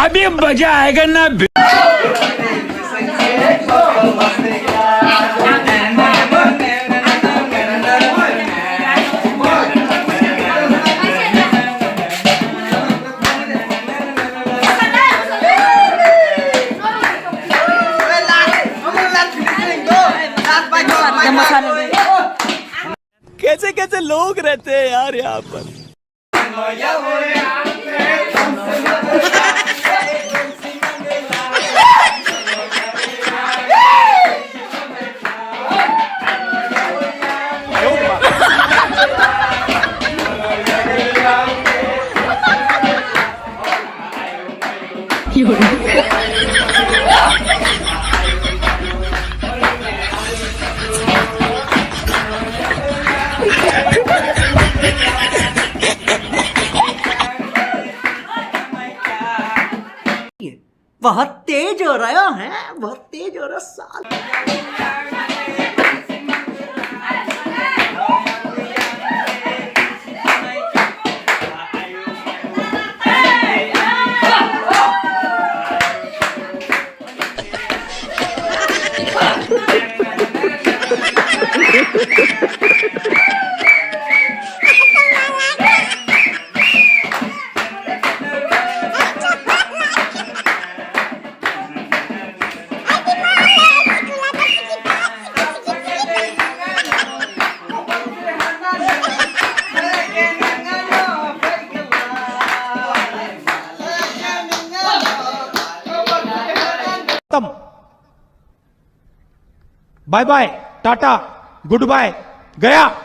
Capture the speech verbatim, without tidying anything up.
अभी मजा आएगा ना। कैसे कैसे लोग रहते हैं यार यहाँ पर। बहुत तेज हो रहा है, बहुत तेज हो रहा है साला। खत्म। Bye bye, tata, goodbye, गया।